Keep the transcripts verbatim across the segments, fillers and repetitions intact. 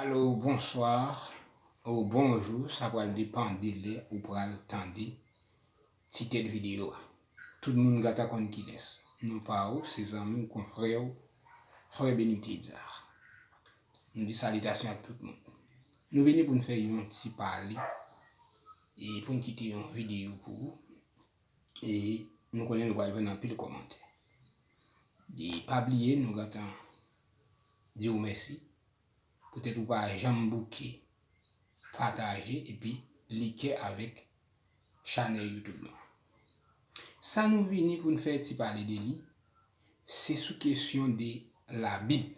Alo, bonswa, ou bonjou, sa pral depann de lè ou pral tande ti tèt videyo a. Tout moun gentan konn kilès. Non pa ou, se zanmi w, konfrè w, frè Benito Edza. Nou di salitasyon ak tout moun. Nou vini pou n fè yon ti pale e pou n kite yon videyo pou ou. E nou konnen nou pral jwenn anpil kòmantè. E pa bliye, nou gentan di w mèsi. Poutèt ou pa janm bouke pataje epi like avèk chanèl YouTube lan. Sa nou vini pou n fè ti pale de li, se sou kesyon de Labib.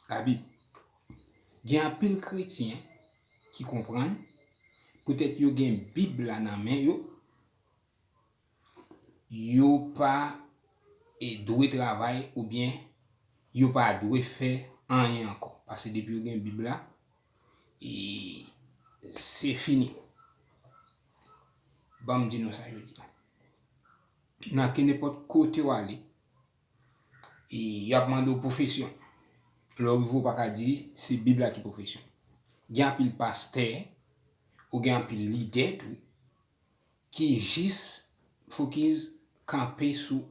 Labib. Gen anpil kretyen ki konprann, poutèt yo gen Bib la nan men yo, yo pa e dwe travay oubyen yo pa dwe fè anyen ankò. Paske depi yo gen Bib la, e se fini. Ban m di nou sa yo di la. Nan kenenpòt kote w ale, e y ap mande w pwofesyon. Lè w rive, w pa ka di se Bib la ki pwofesyon. Gen anpil pastè, ou gen anpil lidè tou, ki jis fokis kanpe sou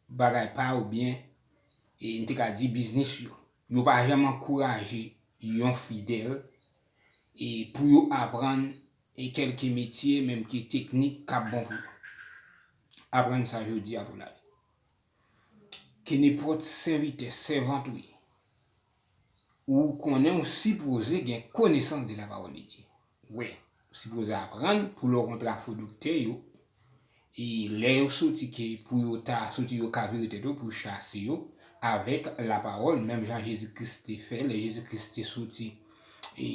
bagay pa yo oubyen, e, m te ka di biznis yo. Yo pa janm ankouraje yon fidèl, e, pou yo aprann, e, kèlke metye, menm ki teknik, k ap bon pou yo. Aprann sa jodi a pou lavi. Kenenpòt sèvitè, sèvant ou ye, ou konnen ou sipoze gen konesans de la parole de Dieu. Wi, ou sipoze aprann pou lè w kontre ak fo doktè yo, e lè yo soti ke pou yo ta soti yo ka vire tèt yo pou chase yo avèk lapawòl, menm jan Jezi Kris te fè, lè Jezi Kris te soti e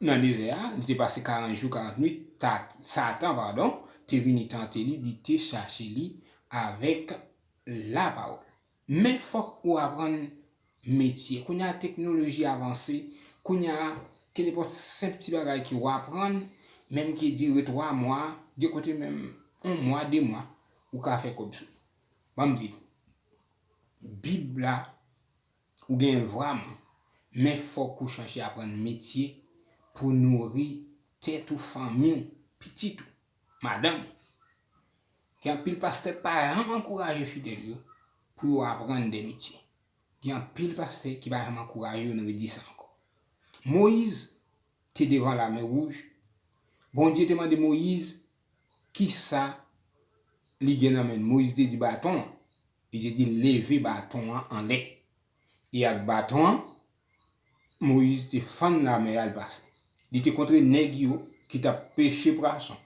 nan dezè a, li te pase karant jou, karant nuit, ta, Satan, padon, te vini tante li, li te chache li avèk lapawòl. Men fòk ou aprann metye. Kounye a teknoloji avanse, kounye a kenenpòt senp ti bagay ke w aprann, menm ki dire twa mwa, gen kote menm yon mwa, de mwa, ou ka fè kòb sou li. Ban m di nou, Bib la, ou genyen l vrèman, men fòk ou chache aprann metye pou nouri tèt ou, fanmi w, pitit ou, madanm ou. Gen anpil pastè k pa janm ankouraje fidèl yo pou yo aprann de metye. Gen anpil pastè ki pa janm ankouraje yo, nou redi sa ankò. Moyiz te devan Lamè Wouj. Bondye te mande Moyiz kisa li gen nan men l. Moyiz te di baton an. Li te di leve baton an anlè. E ak baton an, Moyiz te fann lamè a, l pase. Li te kontre nèg yo ki t ap peche pwason.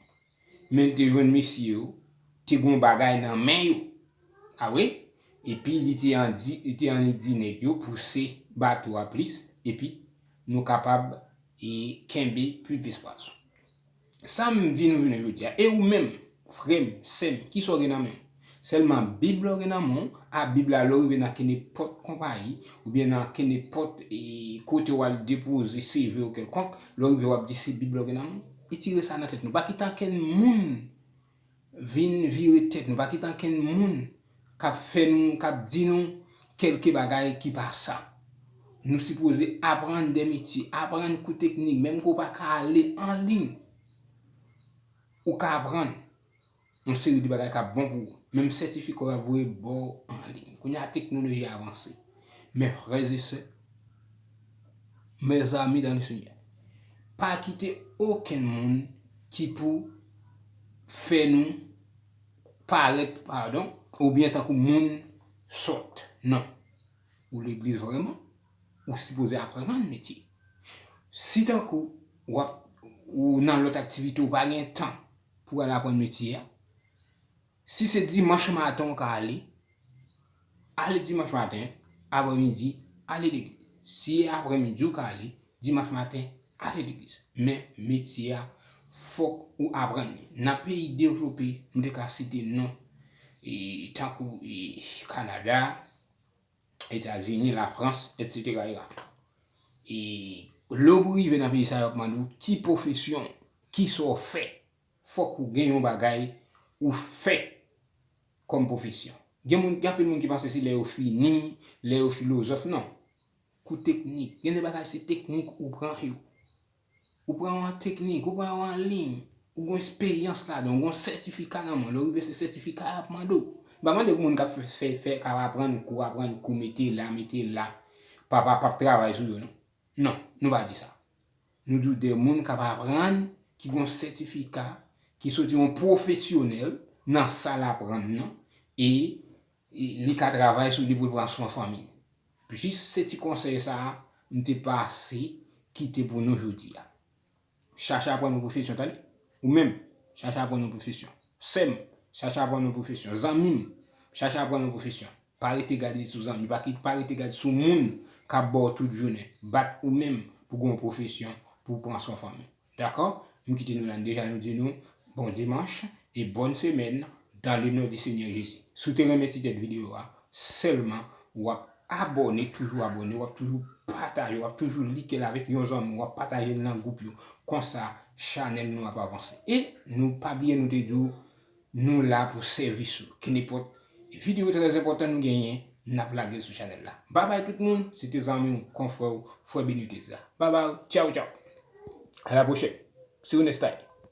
Men l te jwenn mesye yo te gen yon bagay nan men yo. A wi? Epi li te ann di, li te annik di nèg yo pouse bato a plis, epi nou kapab e kenbe pi plis pwason. Sa m di nou jounen jodi a. E ou menm, frè m, sè m, kisa w gen nan men w? Sèlman Bib la w gen nan men w, a Bib la lè w rive nan kenenpòt konpayi, oubyen nan kenenpòt e, kote w al depoze C V w kèlkonk, lè w rive w ap di se Bib la w gen nan men w. Retire sa nan tèt nou. Pa kite ankenn moun vin vire tèt nou. Pa kite ankenn moun k ap fè nou, k ap di nou kèlke bagay ki pa sa. Nou sipoze aprann de metye, aprann kou teknik, menm ke w pa ka ale an liy. Ou ka aprann yon seri de bagay k ap bon pou ou. Menm sètifika w ap voye ba w an liy. Kounye a teknoloji avanse. Men frè e sè, mezanmi dans le Seigneur, pa kite okenn moun ki pou fè nou parèt, padon, oubyen tankou moun sòt. Non. Ou legliz vrèman, ou sipoze aprann metye. Si tankou w ap, ou nan lòt aktivite, ou pa gen tan pou w al aprann metye a, si se dimanch maten w ka ale, ale dimanch maten, aprèmidi, ale legliz. Si aprèmidi w ka ale, dimanch maten, ale legliz. Men metye a, fòk ou aprann li. Nan peyi devlope, m te ka site non, e, tankou e, Kanada, Etazini, Lafrans, etsetera. E lè w rive nan peyi sa yo, y ap mande w ki pwofesyon, kisa w fè. Fòk ou gen yon bagay ou fè kòm pwofesyon. Gen moun, gen anpil moun ki panse se lè yo fini, lè yo filozòf, non. kou teknik. Gen de bagay se teknik ou pran yo. Ou pran yon teknik, ou pran yon liy, ou gen eksperyans ladan, ou gen sètifika nan men w. Lè w rive se sètifika a y ap mande w. M pa mande pou moun k ap fè, fè, fè, k ap aprann kou, aprann kou, mete la, mete la. Papa p ap travay sou yo, non. Non, nou pa di sa. Nou di w de moun k ap aprann, ki gen sètifika, ki soti yon pwofesyonèl nan sa l aprann nan, e, e li ka travay sou li pou l pran swen fanmi l. Jis se ti konsèy sa a, m te pase kite pou nou jodi a. Chache aprann yon pwofesyon, tande. Ou menm, chache aprann yon pwofesyon. Sè m, chache aprann yon pwofesyon. Zanmi m, chache aprann yon pwofesyon. Pa rete gade sou zanmi, pa, ki, pa rete gade sou moun k ap ba w tout jounen. Bat ou menm pou gen yon pwofesyon, pou w pran swen fanmi w. Dakò? M kite nou la, m deja nou di nou bon dimanch e bòn semèn dans le nom du Seigneur Jésus. Si w te renmen ti tèt videyo a, sèlman w ap abòne, toujou abòne, w ap toujou pataje, w ap toujou like l avèk yon zanmi, w ap pataje l nan gwoup yo. Konsa, chanèl nou ap avanse. E nou pa bliye nou te di w, nou la pou sèvis ou. Kenenpòt videyo trè enpòtan nou genyen, n ap lage l sou chanèl la. Babay tout moun, se te zanmi w, konfrè w, frè Benitez la. Babay, tchaw, tchaw. A la pwochèn. See you next time.